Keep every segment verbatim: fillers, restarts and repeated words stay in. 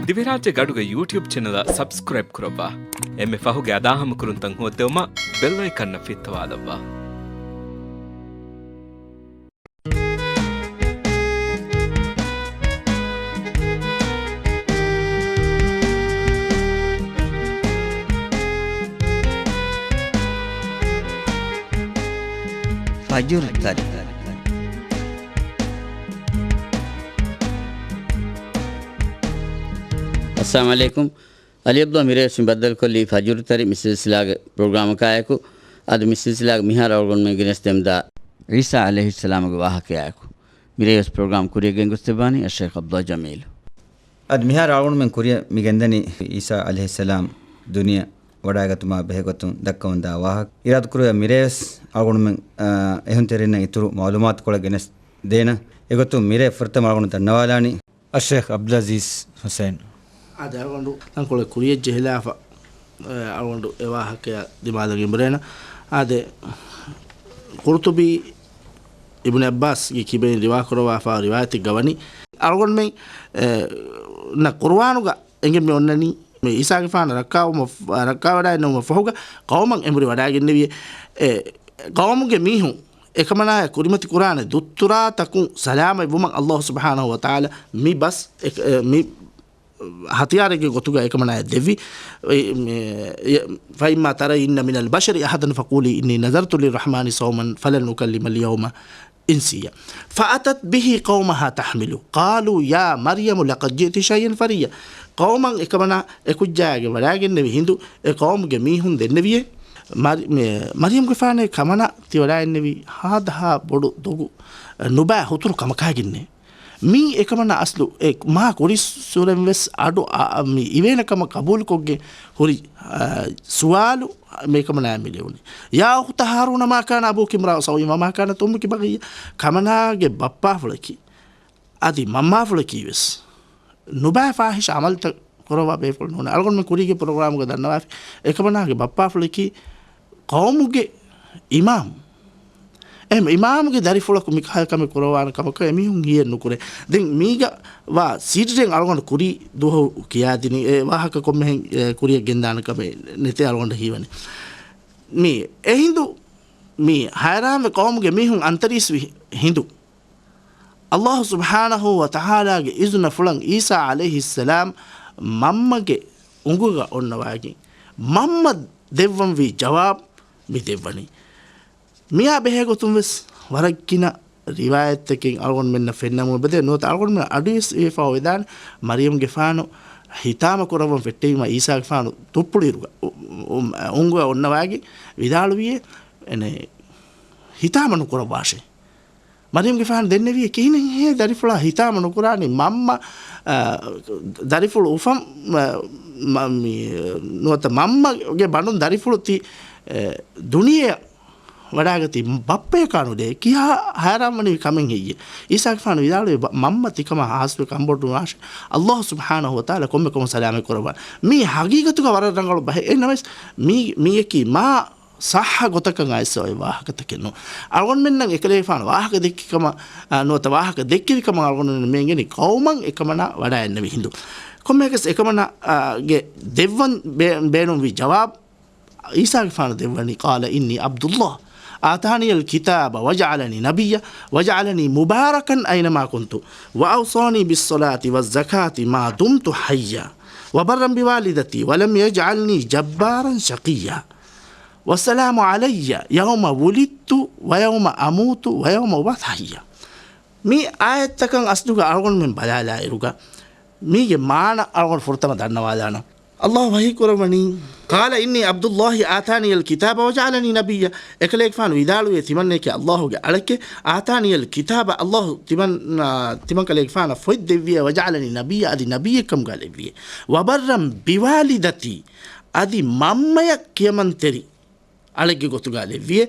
ދިވެހިރާއްޖޭގެ އަޑުގެ ޔޫޓިއުބް ޗެނަލަށް ސަބްސްކްރައިބް ކުރައްވާ. އެންމެ ފަހުގެ އަދާހަމަކުރުންތައް ހޯއްދެވުމަށް ބެލް އައިކަންއަށް ފިއްތަވާލައްވާ. ފަޖުރު ތަރި. އައްސަލާމު ޢަލައިކުމް. ޢަލީ ޢަބްދުﷲ މިރޭވެސް މި ބައްދަލުކޮށްލީ ފަޖުރު ތަރި މި ސިލްސިލާގެ ޕްރޮގްރާމަކާއެކު. އަދި މި ސިލްސިލާގެ މިހާރު އަޅުގަނޑުމެން ގެނެސްދެމުންދާ ޢީސާ ޢަލައިހިއްސަލާމުގެ ވާހަކަޔާއެކު. މިރޭވެސް ޕްރޮގްރާމް ކުރިއަށް ގެންގޮސްދެއްވާނީ އައްޝައިޚް ޢަބްދުﷲ ޖަމީލު. އަދި މިހާރު އަޅުގަނޑުމެން ކުރިއަށް މި ގެންދަނީ ޢީސާ ޢަލައިހިއްސަލާމް ދުނިޔެ ވަޑައިގަތުމާ ބެހޭގޮތުން ދައްކަމުންދާ ވާހަކަ. އިރާދަކުރެއްވިޔާ މިރޭވެސް އަޅުގަނޑުމެން، އާ، އެހުންތެރިންނަށް އިތުރު މަޢުލޫމާތުކޮޅެއް ގެނެސްދޭނަން. އެގޮތުން މިރޭ ފުރަތަމަ އަޅުގަނޑު ދަންނަވާލާނީ. އައްޝައިޚް ޢަބްދުލްޢަޒީޒް ޙުސައިން. އާދެ، އަޅުގަނޑު ތަންކޮޅެއް ކުރިއަށް ޖެހިލާފަ، އަޅުގަނޑު އެ ވާހަކަޔާ ދިމާލަށް ގެނބުރޭނަ. އާދެ، ޤުރުޠުބީ އިބްނު ޢައްބާސްގެ ކިބައިން ރިވާކުރައްވާފާ ރިވާޔަތެއްގަ ވަނީ، އަޅުގަނޑުމެން، އެ، ނަ ޤުރުއާނުގަ އެނގެން މި އޮންނަނީ، މި ޢީސާގެފާނަށް ރައްކާވުމަށް، ރައްކާވަޑައިންނެވުމަށް ފަހުގަ ޤައުމަށް އެނބުރި ވަޑައިގެންނެވިއޭ. އެ، ޤައުމުގެ މީހުން އެކަމަނާއަށް ކުރިމަތި ކުރާނެ ދުއްތުރާތަކުން ސަލާމަތްވުމަށް ﷲ ސުބްޙާނަހޫ ވަތަޢާލާ މި ބަސް އެ، އެ، މި ހަތިޔާރެއްގެ ގޮތުގަ އެކަމަނާއަށް ދެއްވި. އެ، މެ، އެ، فإما ترين من البشر أحدا فقولي إني نذرت للرحمن صوما فلن أكلم اليوم إنسيا. فأتت به قومها تحمله قالوا يا مريم لقد جئت شيئا فريا. ޤައުމަށް އެކަމަނާ އެކުއްޖާގެ ވަޑައިގެންނެވި ހިނދު އެ ޤައުމުގެ މީހުން ދެންނެވިއޭ. މަރި-، މެ-، މަރިޔަމްގެފާނޭ ކަމަނާ ތި ވަޑައިގެންނެވީ ހާދަހާ ބޮޑު ދޮގު ނުބައި ހުތުރު ކަމަކާގެންނޭ. މީ އެކަމަނާ އަސްލު އެ މާ ކުރި ސުރެން ވެސް އަޑު އަ-، އަ-، މި އިވޭނެ ކަމަށް ޤަބޫލުކޮށްގެން ހުރި، އަ، ސުވާލު މި ކަމަނާއަށް މި ލެވުނީ. يا أخت هارون ما كان أبوك امرأ سوء وما كانت أمك بغيا. ކަމަނާގެ ބައްޕާފުޅަކީ އަދި މަންމާފުޅަކީ ވެސް ނުބައި ފާޙިޝް ޢަމަލުތައް ކުރައްވާ ބޭފުޅުން ނޫން. އަޅުގަނޑުމެން ކުރީގެ ޕްރޮގްރާމުގަ ދަންނަވާފި އެކަމަނާގެ ބައްޕާފުޅަކީ ޤައުމުގެ އިމާމް. އެހެން އިމާމުގެ ދަރިފުޅަކު މިކަހަލަ ކަމެއް ކުރައްވާނެ ކަމަކަށް އެމީހުން ހިޔެއް ނުކުރޭ. ދެން މީގަ ވާ ސީޑިން އަޅުގަނޑު ކުރީ ދުވަހު ކިޔާދިނީ އެ ވާހަކަ ކޮންމެހެން، އެ، ކުރިއަށް ގެންދާނެ ކަމެއް ނެތޭ އަޅުގަނޑަށް ހީވަނީ. މި އެހިނދު މި ހައިރާންވެ ޤައުމުގެ މީހުން އަންތަރީސްވި ހިނދު، ﷲ ސުބްޙާނަހޫ ވަތަޢާލާގެ އިޒުނަފުޅަށް ޢީސާ ޢަލައިހިއްސަލާމް މަންމަގެ އުނގުގަ އޮންނަވައިގެން، މަންމަ ދެއްވަންވީ ޖަވާބު މި ދެއްވަނީ. މިއާ ބެހޭގޮތުން ވެސް ވަރަށް ގިނަ ރިވާޔަތްތަކެއް އަޅުގަނޑުމެންނަށް ފެންނަމުން އެބަދޭ ނުވަތަ އަޅުގަނޑުމެން އަޑުއިވެސް ވެފަ އޮވެދާނެ މަރިޔަމްގެފާނު ހިތާމަ ކުރައްވަން ފެއްޓެވީމަ ޢީސާގެފާނު ދުއްޕުޅިއިރުގަ އު-، އު-، އުނގުގަ އޮންނަވައިގެން ވިދާޅުވިއޭ، އެނެ، ހިތާމަ ނުކުރައްވާށޭ. މަރިޔަމްގެފާނު ދެންނެވިއޭ ކިހިނެއްހޭ ދަރިފުޅާ ހިތާމަ ނުކުރާނީ؟ މަންމަ، އަ، ދަރިފުޅު އުފަން، އަ، މަ-، މި، ނުވަތަ މަންމަގެ ބަނޑުން ދަރިފުޅު ތި، އެ، ދުނިޔެއަށް ވަޑާގަތީ ބައްޕަޔަކާ ނުލޭ. ކިހާ ހައިރާންވަނިވި ކަމެއް ހެއްޔޭ؟ ޢީސާގެފާނު ވިދާޅުވި ބަ-، މަންމަ ތިކަމާ ހާސްވެ ކަންބޮޑުވާށޭ. ﷲ ސުބްޙާނަހޫ ވަތަޢާލާ ކޮންމެ ކަމުން ސަލާމަތް ކުރައްވާ. މީ ހަގީގަތުގަ ވަރަށް ރަނގަޅު ބަހެއް. އެހެންނަމަވެސް މީ، މީއަކީ މާ ޞައްޙަ ގޮތަކަށް އައިސް އޮތް ވާހަކަތަކެއް ނޫން. އަޅުގަނޑުމެންނަށް އެކަލޭގެފާނު ވާހަކަ ދެއްކި ކަމަށް، އާ، ނުވަތަ ވާހަކަ ދެއްކެވި ކަމަށް އަޅުގަނޑުމެން މި އެނގެނީ ޤައުމަށް އެކަމަނާ ވަޑައިގެންނެވި ހިނދު. ކޮންމެއަކަސް އެކަމަނާ، އާ، ގެ ދެއްވަން ބޭ-، ބޭނުންވި ޖަވާބު ޢީސާގެފާނު ދެއްވަނީ، قال إني عبد الله آتاني الكتاب وجعلني نبيا وجعلني مباركا أينما كنت وأوصاني بالصلاة والزكاة ما دمت حيا وبرا بوالدتي ولم يجعلني جبارا شقيا والسلام علي يوم ولدت ويوم أموت ويوم أبعث حيا. މި އާޔަތްތަކަށް އަސްލުގަ އަޅުގަނޑުމެން ބަލާލާއިރުގަ، މީގެ މާނަ އަޅުގަނޑު ފުރަތަމަ ދަންނަވާލާނަން. ﷲ ވަޙީކުރައްވަނީ، قال إني عبد الله آتاني الكتاب وجعلني نبيا. އެކަލޭގެފާނު ވިދާޅުވޭ، ތިމަންނައަކީ ﷲގެ އަޅެކޭ. آتاني الكتاب، ﷲ ތިމަން، ތިމަންކަލޭގެފާނަށް ފޮތް ދެއްވިޔޭ، وجعلني نبيا، އަދި ނަބިއްޔެއްކަމުގަ ލެއްވިޔޭ. وبرا بوالدتي، އަދި މަންމަޔަށް ކިޔަމަންތެރި އަޅެއްގެ ގޮތުގަ ލެއްވިޔޭ.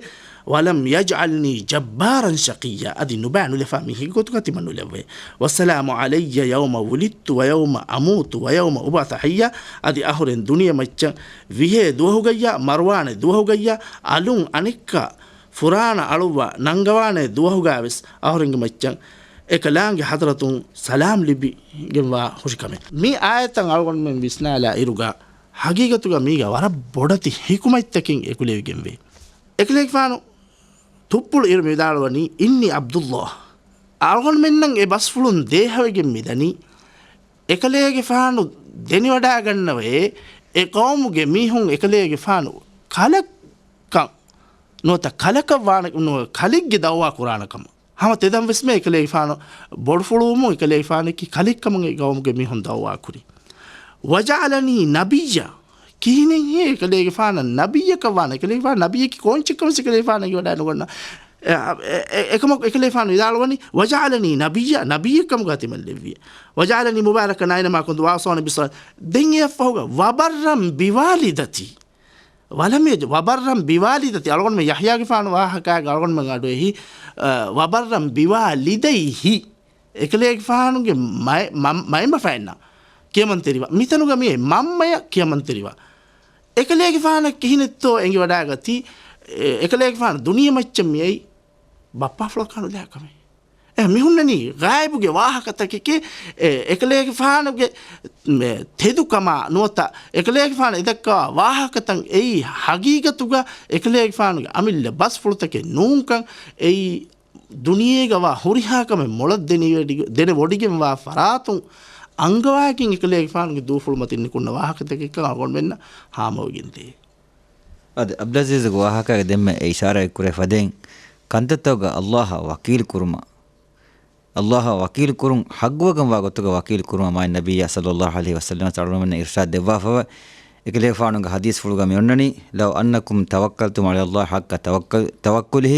ولم يجعلني جبارا شقيا، އަދި ނުބައި ނުލަފާ މީހެއްގެ ގޮތުގަ ތިމަން ނުލެއްވޭ. والسلام علي يوم ولدت ويوم أموت ويوم أبعث حيا، އަދި އަހުރެން ދުނިޔެ މައްޗަށް ވިހޭ ދުވަހުގައްޔާ، މަރުވާނެ ދުވަހުގައްޔާ، އަލުން އަނެއްކާ ފުރާނަ އަޅުއްވާ ނަންގަވާނެ ދުވަހުގަވެސް އަހުރެންގެ މައްޗަށް އެކަލާނގެ ޙަޟްރަތުން ސަލާމް ލިބިގެންވާ ހުށިކަމެއް. މި އާޔަތަށް އަޅުގަނޑުމެން ވިސްނާލާ އިރުގަ، ޙަޤީޤަތުގަ މީގަ ވަރަށް ބޮޑެތި ޙިކުމަތްތަކެއް އެކުލެވިގެންވޭ. އެކަލޭގެފާނު ތުއްޕުޅު އިރު މި ވިދާޅުވަނީ، "އިންނީ ޢަބްދުﷲ." އަޅުގަނޑުމެންނަށް އެ ބަސްފުޅުން ދޭހަވެގެން މިދަނީ، އެކަލޭގެފާނު ދެނެވަޑައިގަންނަވައޭ، އެ ޤައުމުގެ މީހުން އެކަލޭގެފާނު ކަލަކަށް ނުވަތަ ކަލަކަށް ވާނެ، ނުވަ ކަލެއްގެ ދައުވާ ކުރާނެ ކަމަށް. ހަމަ ތެދަން ވެސްމެ އެކަލޭގެފާނު ބޮޑުފުޅުވުމުން އެކަލޭގެފާނަކީ ކަލެއްކަމުން އެ ޤައުމުގެ މީހުން ދައުވާ ކުރި. "وجعلني نبيا." ކިހިނެއްހޭ އެކަލޭގެފާނަށް ނަބިއްޔަކަށް ވާނެ؟ އެކަލޭގެފާނު ނަބިއްޔަކީ ކޯންޗެއްކަން ވެސް އެކަލޭގެފާނަށް އެނގިވަޑައި ނުގަންނަ. އެ، އެ، އެ، އެކަމަކު އެކަލޭގެފާނު ވިދާޅުވަނީ، "وجعلني نبيا." ނަބިއްޔެއްކަމުގަ ތިމަން ލެއްވި. "وجعلني مباركا أينما كنت وأوصاني بالصلاة." ދެން އެއަށްފަހުގަ، "وبرا بوالدتي." ވަލަމް ޔަޒަލް ވަބައްރަން ބިވާލިދަތި. އަޅުގަނޑުމެން ޔަޙްޔާގެފާނު ވާހަކާގެ އަޅުގަނޑުމެން އަޑުއެހި، އަ، ވަބައްރަން ބިވާލިދައިހި. އެކަލޭގެފާނުގެ މައި-، މަ-، މައިންބަފައިންނަށް ކިޔަމަންތެރިވާ. މިތަނުގަ މިއީ މަންމަޔަށް ކިޔަމަންތެރިވާ. އެކަލޭގެފާނަށް ކިހިނެއްތޯ އެނގިވަޑާގަތީ، އެ-، އެކަލޭގެފާނު ދުނިޔެމައްޗަށް މިއައީ ބައްޕާފުޅަކާ ނުލާ ކަމެއް. އެ މިހުންނަނީ ޣާއިބުގެ ވާހަކަތަކެކޭ، އެ އެކަލޭގެފާނުގެ މެ ތެދުކަމާ ނުވަތަ އެކަލޭގެފާނު އެދައްކާ ވާހަކަތައް އެއީ ހަގީގަތުގަ އެކަލޭގެފާނުގެ އަމިއްލަ ބަސްފުޅުތަކެއް ނޫންކަން، އެއީ ދުނިޔޭގަވާ ހުރިހާ ކަމެއް މޮޅަށް ދެނިވެޑި-، ދެނެވޮޑިގެންވާ ފަރާތުން އަންގަވާގެން އެކަލޭގެފާނުގެ ދޫފުޅުމަތިން ނިކުންނަ ވާހަކަތަކެއްކަން އަޅުގަނޑުމެންނަށް ހާމަވެގެންދޭ. އަދި އަބްދުލްއަޒީޒުގެ ވާހަކާގެ ދެންމެ އެ އިޝާރާތްކުރެ ފަދައިން، ކަންތައްތަކުގަ އައްލާހަށް ވަކީލު ކުރުމަށް، އައްލާހަށް ވަކީލު ކުރުން ޙައްޤުވެގެންވާ ގޮތުގަ ވަކީލު ކުރުމަށް މާތް ނަބިއްޔާ ޞައްލައްލާހު ޢަލައިހި ވަސައްލަމަ އަޅުގަނޑުމެންނަށް އިރުޝާދު ދެއްވާފައިވޭ. އެކަލޭގެފާނުގެ ޙަދީޘްފުޅުގަ މި އޮންނަނީ، "لو أنكم توكلتم على الله حق توكل-، توكله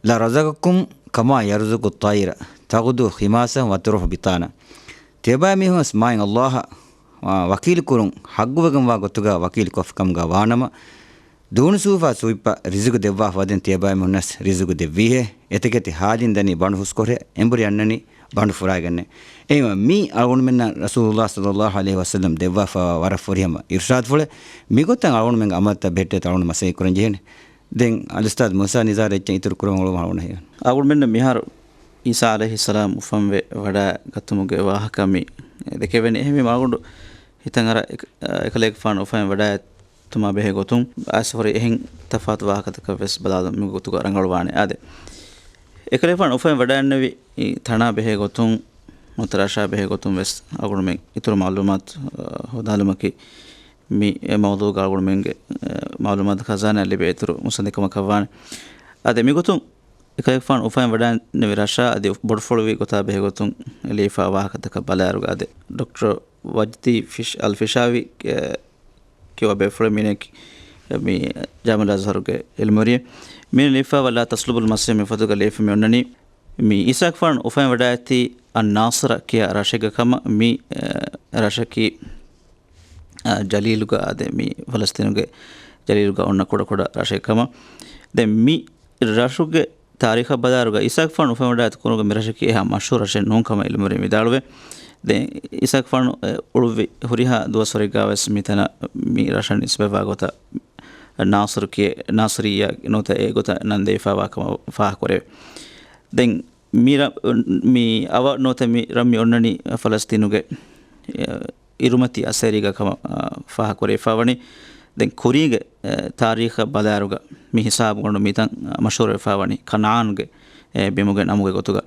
لرزقكم كما يرزق الطير تغدو خماصا وتروح بطانا." ތިޔަބައިމީހުން ވެސް މާތް އައްލާހަށް، އާ، ވަކީލު ކުރުން ޙައްޤުވެގެންވާ ގޮތުގަ ވަކީލު ކޮށްފިކަމުގަ ވާނަމަ، ދޫނު ސޫފާ ސޫއްޕަށް ރިޒުގު ދެއްވާފަ ވަދެން ތިޔަބައިމީހުންނަސް ރިޒުގު ދެއްވީހޭ. އެތަކެތި ޙާލިން ދަނީ ބަނޑު ހުސްކޮށް އެނބުރި އަންނަނީ ބަނޑު ފުރާގެންނޭ. އެހެންވީމަ މީ އަޅުގަނޑުމެންނަށް ރަސޫލުﷲ ޞައްލައްލާހު ޢަލައިހި ވަސައްލަމް ދެއްވާފައިވާ ވަރަށް ފުރިހަމަ އިރުޝާދުފުޅެއް. މިގޮތަށް އަޅުގަނޑުމެންގެ ޢަމަލުތައް ބެހެއްޓޭތޯ އަޅުގަނޑު މަސައްކަތް ކުރަން ޖެހޭނެ. ދެން އަލްއުސްތާޛު މޫސާ ނިޒާރު އެއްޗެއް އިތުރު ކުރަމުން އަޅުގަނޑު މިހާރު އީސާ ޢަލައިހިއްސަލާމް އުފަންވެ ވަޑައިގަތުމުގެ ވާހަކަ މި ދެކެވެނީ. އެހެންވީމަ އަޅުގަނޑު ހިތަށް އަރާ އެކަ-، އެކަލޭގެފާނު އުފަންވެ ވަޑައިގަތުމާ ބެހޭ ގޮތުން އައިސް ހުރި އެހެން ތަފާތު ވާހަކަތަކަށް ވެސް ބަލާލުން މި ގޮތުގަ ރަނގަޅުވާނެ. އާދެ، އެކަލޭގެފާނު އުފަންވެ ވަޑައިގެންނެވި ތަނާ ބެހޭ ގޮތުން ނުވަތަ ރަށާ ބެހޭ ގޮތުން ވެސް އަޅުގަނޑުމެން އިތުރު މަޢުލޫމާތު، އަ، ހޯދާލުމަކީ މި އެ މައުޟޫޢުގަ އަޅުގަނޑުމެންގެ، އެ، މަޢުލޫމާތު ޚަޒާނާ ލިބޭ އިތުރު މުއްސަނދި ކަމަކަށް ވާނެ. އާދެ، މިގޮތުން އެކަލޭގެފާނު އުފަން ވަޑައިގެންނެވި ރަށާ އަދި ބޮޑުފުޅުވި ގޮތާ ބެހޭގޮތުން ލިޔެފާ ވާހަކަތަކަށް ބަލާއިރުގަ އާދެ، ޑޮކްޓަރ ވަޖްދީ ފިޝް-، އަލް ފިޝާވީ، އެ، ކިޔުވާ ބޭފުޅެއް މީނައަކީ މި ޖާމިޢަތުލް އަޒްހަރުގެ ޢިލްމުވެރިއެއް. މީނަ ލިޔެފާވާ ލާ ތަސްލުބުލް މަސީޙު މި ފޮތުގަ ލިޔެފަ މި އޮންނަނީ، މި އީސާގެފާނު އުފަން ވަޑައިގަތީ އައްނާޞިރަ ކިޔާ ރަށެއްގަ ކަމަށް. މި، އެ، ރަށަކީ، އަ، ޖަލީލުގަ އާދެ، މި ފަލަސްތީނުގެ ޖަލީލުގަ އޮންނަ ކުޑަ ކުޑަ ރަށެއް ކަމަށް. ދެން މި ރަށުގެ ތާރީޚަށް ބަލާއިރުގަ އީސާގެފާނު އުފަންވަޑައިގަތު ކުރުމުގެ މި ރަށަކީ އެހާ މަޝްހޫރު ރަށެއް ނޫން ކަމަށް ޢިލްމުވެރިން ވިދާޅުވޭ. ދެން އީސާގެފާނު، އެ، އުޅުއްވި ހުރިހާ ދުވަސްވަރެއްގަ ވެސް މިތަނަށް މި ރަށަށް ނިސްބަތްވާ ގޮތަށް ނާޞިރު ކިޔޭ، ނާޞިރިއްޔާ ނުވަތަ އެ ގޮތަށް ނަން ދެވިފައިވާ ކަމަށް ފާހަގަކުރެވޭ. ދެން މި ރަށް، މި އަވަށް ނުވަތަ މި ރަށް މި އޮންނަނީ ފަލަސްތީނުގެ، އެ، އިރުމަތީ އައްސޭރީގަ ކަމަށް، އާ، ފާހަގަކުރެވިފައިވަނީ. ދެން ކުރީގެ، އެ، ތާރީޚަށް ބަލާއިރުގަ މި ހިސާބުގަނޑު މިތަން، އާ، މަޝްހޫރުވެފައިވަނީ ކަންޢާންގެ، އެ، ބިމުގެ ނަމުގެ ގޮތުގަ.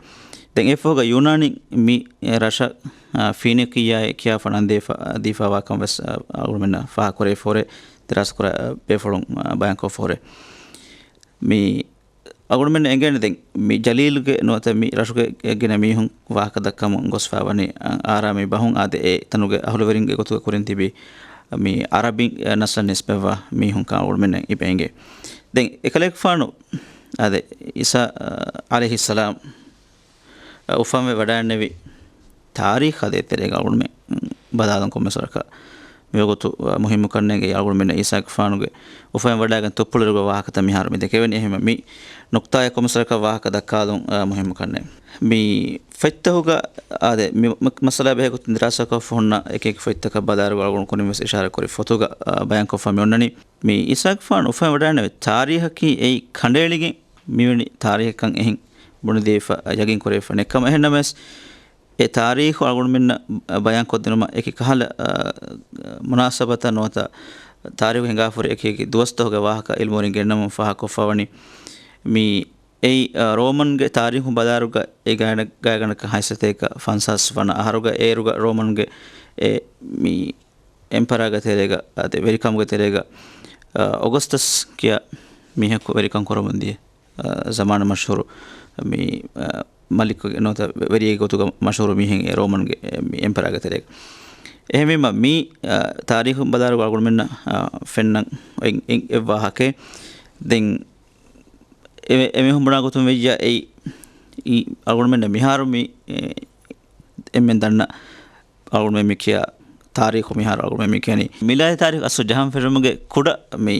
ދެން އެފަހުގަ ޔޫނާނީން މި، އެ، ރަށަށް، އާ، ފީނިޤިއްޔާއޭ ކިޔާފަ ނަން ދީފަ-، ދީފައިވާ ކަން ވެސް، އާ، އަޅުގަނޑުމެންނަށް ފާހަގަކުރެވިފަ ހުރޭ، ދިރާސާ ކުރާ، އާ، ބޭފުޅުން، އާ، ބަޔާންކޮށްފަ ހުރޭ. މި އަޅުގަނޑުމެންނަށް އެނގޭނެ ދެން މި ޖަލީލުގެ ނުވަތަ މި ރަށުގެ ގިނަ މީހުން ވާހަކަ ދައްކަމުން ގޮސްފައިވަނީ، އާ، އާރާމީ ބަހުން އާދެ، އެ ތަނުގެ އަހުލުވެރިންގެ ގޮތުގަ ކުރިން ތިބި މި އަރަބި، އެ، ނަސްލަށް ނިސްބަތްވާ މީހުން ކަމަށް އަޅުގަނޑުމެންނަށް އިބަ އެނގޭ. ދެން އެކަލޭގެފާނު އާދެ، އީސާ، އާ، ޢަލައިހިއްސަލާމް އުފަންވެ ވަޑައިގެންނެވި ތާރީޚާ ދޭތެރޭގަ އަޅުގަނޑުމެން ބަލާލަން ކޮންމެސް ވަރަކަށް މިވަގުތު މުހިއްމު ކަންނޭނގެ އަޅުގަނޑުމެންނަށް އީސާގެފާނުގެ އުފަން ވަޑައިގެން ތުއްޕުޅުއިރުގެ ވާހަކަތައް މިހާރު މި ދެކެވެނީ. އެހެންވެ މި ނުކްތާއެއް ކޮންމެސް ވަރަކަށް ވާހަކަ ދައްކާލުން، އާ، މުހިއްމު ކަންނޭނގެ. މި ފޮތްތަކުގަ އާދެ، މި މަ-، މައްސަލާ ބެހޭގޮތުން ދިރާސާކޮށްފަ ހުންނަ އެކި އެކި ފޮތްތަކަށް ބަލާއިރު އަޅުގަނޑު ކުރިން ވެސް އިޝާރާތް ކުރި ފޮތުގަ، އާ، ބަޔާންކޮށްފަ މި އޮންނަނީ. މި އީސާގެފާނު އުފަން ވަޑައިގެންނެވި ތާރީޚަކީ އެއީ ކަނޑައެޅިގެން މިވެނި ތާރީޚެއްކަން އެހެން ބުނެދީފަ، ޔަގީން ކުރެވިފަ ނެއްކަމަށް. އެހެންނަމަވެސް، އެ ތާރީޚު އަޅުގަނޑުމެންނަށް ބަޔާން ކޮށްދިނުމަށް އެކި ކަހަލަ، އަ، މުނާސަބަތައް ނުވަތަ ތާރީޚު ހިނގާފަހުރި އެކި އެކި ދުވަސްތަކުގެ ވާހަކަ އިލްމުވެރިން ގެންނަމުން ފާހަގަކޮށްފަވަނީ. މި އެއީ، އަ، ރޯމަންގެ ތާރީޚު ބަލާއިރުގަ އެ ގާތް-، ގާތްގަނޑަކަށް ހަތްސަތޭކަ ފަންސާސް ވަނަ އަހަރުގަ އޭރުގަ ރޯމަންގެ އެ މި އެމްޕަރާގެ ތެރޭގަ، އަދި ވެރިކަމުގެ ތެރޭގަ، އަ، އޮގަސްޓަސް ކިޔާ މީހަކު ވެރިކަން ކުރަމުން ދިޔަ، އަ، ޒަމާނު މަޝްހޫރު މި، އަ، މަލިކުގެ ނުވަތަ ވެރިއެއްގެ ގޮތުގަ މަޝްހޫރު މީހެއް އެ ރޯމަންގެ އެ މި އެމްޕަރާގެ ތެރޭގަ. އެހެންވީމަ މި، އަ، ތާރީޚު ބަލާއިރުގަ އަޅުގަނޑުމެންނަށް، އަ، ފެންނަން އެ-، އެ-، އެއްވާހަކައެއް. ދެން އެ-، އެމީހުން ބުނާ ގޮތުން ވެއްޔާ އެއީ، އީ، އަޅުގަނޑުމެންނަށް މިހާރު މި، އެ، އެންމެން ދަންނަ އަޅުގަނޑުމެން މި ކިޔާ ތާރީޚު މިހާރު އަޅުގަނޑުމެން މި ކިޔަނީ މިލާދީ ތާރީޚު އަސްލު ޖަހަން ފެށުމުގެ ކުޑަ މި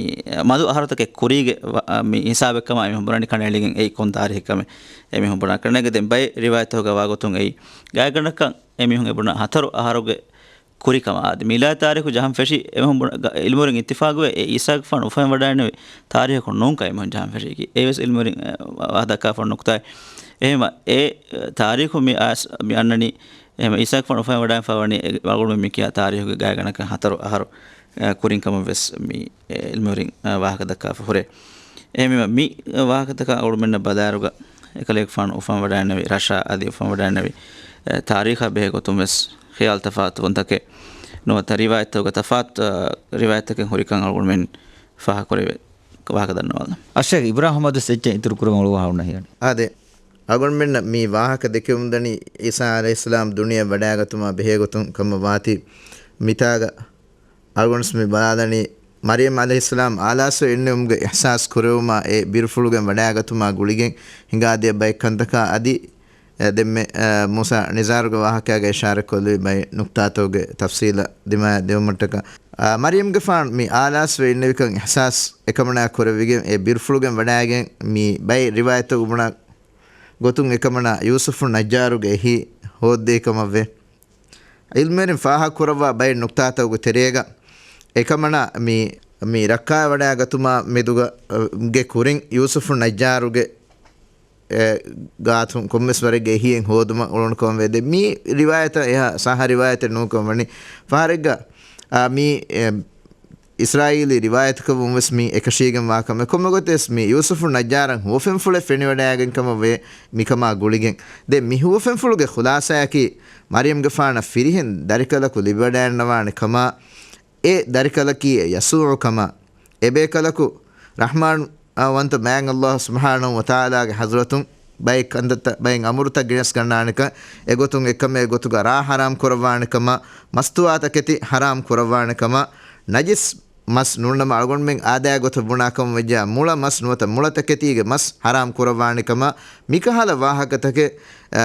މަދު އަހަރުތަކެއް ކުރީގެ ވަ-، މި ހިސާބެއްކަމަށް އެމީހުން ބުނަނީ ކަނޑައެޅިގެން އެއީ ކޮން ތާރީޚެއްކަމެއް އެމީހުން ބުނާ ކަނޑައެޅިގެން. ދެން ބައެއް ރިވާޔަތްތަކުގަ ވާގޮތުން އެއީ ގާތްގަނޑަކަށް އެމީހުން އެ ބުނާ ހަތަރު އަހަރުގެ ކުރިކަމަށް. އާދެ، މިލާދީ ތާރީޚު ޖަހަން ފެށި އެމީހުން ބުނަ-، ގަ-، އިލްމުވެރިން އިއްތިފާގުވޭ އެ އީސާގެފާނު އުފަންވަޑައިގެންނެވި ތާރީޚަކު ނޫންކަން އެމީހުން ޖަހަން ފެށީކީ. އެވެސް އިލްމުވެރިން، އަ، ވާހަކަ ދައްކާފަ ނުކުތާއެއް. އެހެންވީމަ އެ ތާރީޚު މި އައިސް-، މި އަންނަނީ އެހެން އީސާގެފާނު އުފަންވަޑައިގެންފަވަނީ އެ އަޅުގަނޑުމެން މި ކިޔާ ތާރީޚުގެ ގާތްގަނޑަކަށް ހަތަރު އަހަރު، އަ، ކުރިން ކަމަށް ވެސް މި އެ އިލްމުވެރިން، އަ، ވާހަކަ ދައްކާފަ ހުރޭ. އެހެންވީމަ މި ވާހަކަތަކަށް އަޅުގަނޑުމެންނަށް ބަލާއިރުގަ އެކަލޭގެފާނު އުފަންވަޑައިގެންނެވި ރަށާ އަދި އުފަންވަޑައިގެންނެވި، އެ، ތާރީޚާ ބެހޭ ގޮތުން ވެސް ޚިޔާލު ތަފާތުވުންތަކެއް ނުވަތަ ރިވާޔަތްތަކުގަ ތަފާތު، އަ، ރިވާޔަތްތަކެއް ހުރިކަން އަޅުގަނޑުމެން ފާހަގަކުރެވޭ ވާހަކަ ދަންނަވާލަން. އައްޝައިޚް އިބްރާހިމް އަދުސް އެއްޗެއް އިތުރު ކުރަމުން އަޅުވާ ހަވަނަ ހިޔަނީ. އާދެ، އަޅުގަނޑުމެންނަށް މި ވާހަކަ ދެކެވުންދަނީ އީސާ ޢަލައިހިއްސަލާމް ދުނިޔެ ވަޑައިގަތުމާ ބެހޭ ގޮތުން ކަމަށް ވާތީ، މިތާގަ އަޅުގަނޑުސް މި ބަލާލަނީ، މަރިޔަމް ޢަލައިހިއްސަލާމް އާލާސްވެ އިންނެވުމުގެ އިޙްސާސް ކުރެވުމާ އެ ބިރުފުޅުގެން ވަޑައިގަތުމާ ގުޅިގެން ހިނގާދިޔަ ބައެއް ކަންތަކާ އަދި، އެ، ދެންމެ، އެ، މޫސާ ނިޒާރުގެ ވާހަކާގަ އިޝާރަތްކޮށްލި ބައެއް ނުކްތާތަކުގެ ތަފްސީލަށް ދިމާ ދެވުމަށްޓަކާ، އަ، މަރިޔަމްގެފާނު މި އާލާސްވެ އިންނެވިކަން އިޙްސާސް އެކަމަނާ ކުރެވިގެން އެ ބިރުފުޅުގެން ވަޑައިގެން މި ބައެއް ރިވާޔަތްތައް ބުނާ ގޮތުން އެކަމަނާ ޔޫސުފު ނައްޖާރުގެ އެހީ ހޯއްދޭ ކަމަށްވޭ. ޢިލްމުވެރިން ފާހަގަކުރައްވާ ބައެއް ނުކްތާތަކުގެ ތެރޭގަ އެކަމަނާ މި، މި ރައްކާވަޑައިގަތުމާ މެދުގަ، ގެ ކުރިން ޔޫސުފު ނައްޖާރުގެ، އެ، ގާތުން ކޮންމެސް ވަރެއްގެ އެހީއެއް ހޯދުމަށް އުޅުނު ކަމަށް ވޭ. ދެ މި ރިވާޔަތަށް އެހާ ސައްހަ ރިވާޔަތެއް ނޫން ކަމަށް ވަނީ. ފަހަރެއްގަ، އާ، މި، އެ، އިސްރާއީލީ ރިވާޔަތަކަށް ވުން ވެސް މި އެކަށީގެން ވާ ކަމެއް. ކޮންމެ ގޮތެއް ވެސް މި ޔޫސުފު ނައްޖާރަށް ހުވަފެންފުޅެއް ފެނިވަޑައިގެން ކަމަށް ވޭ މިކަމާ ގުޅިގެން. ދެ މި ހުވަފެންފުޅުގެ ޚުލާސާއަކީ މަރިޔަމްގެފާނަށް ފިރިހެން ދަރިކަލަކު ލިބިވަޑައިގަންނަވާނެ ކަމާ، އެ ދަރިކަލަކީ ޔަސޫޢު ކަމާ، އެބޭކަލަކު ރަޙްމާން ވަންތަ މާތް ﷲ ސުބްޙާނަހޫ ވަތަޢާލާގެ ޙަޟްރަތުން ބައެއް ކަންތައްތައް، ބައެއް އަމުރުތައް ގެނެސް ގަންނާނެކަން، އެގޮތުން އެކަމެއް އެގޮތުގަ ރާ ޙަރާމް ކުރައްވާނެ ކަމަށް، މަސްތުވާތަކެތި ޙަރާމް ކުރައްވާނެ ކަމަށް، ނަޖިސް މަސް ނޫންނަމަ އަޅުގަނޑުމެން އާދައިގެ ގޮތަށް ބުނާ ކަމަށް ވެއްޖެއްޔާ، މުޅަ މަސް ނުވަތަ މުޅަ ތަކެތީގެ މަސް ޙަރާމް ކުރައްވާނެ ކަމަށް، މިކަހަލަ ވާހަކަތަކެއް، އަ،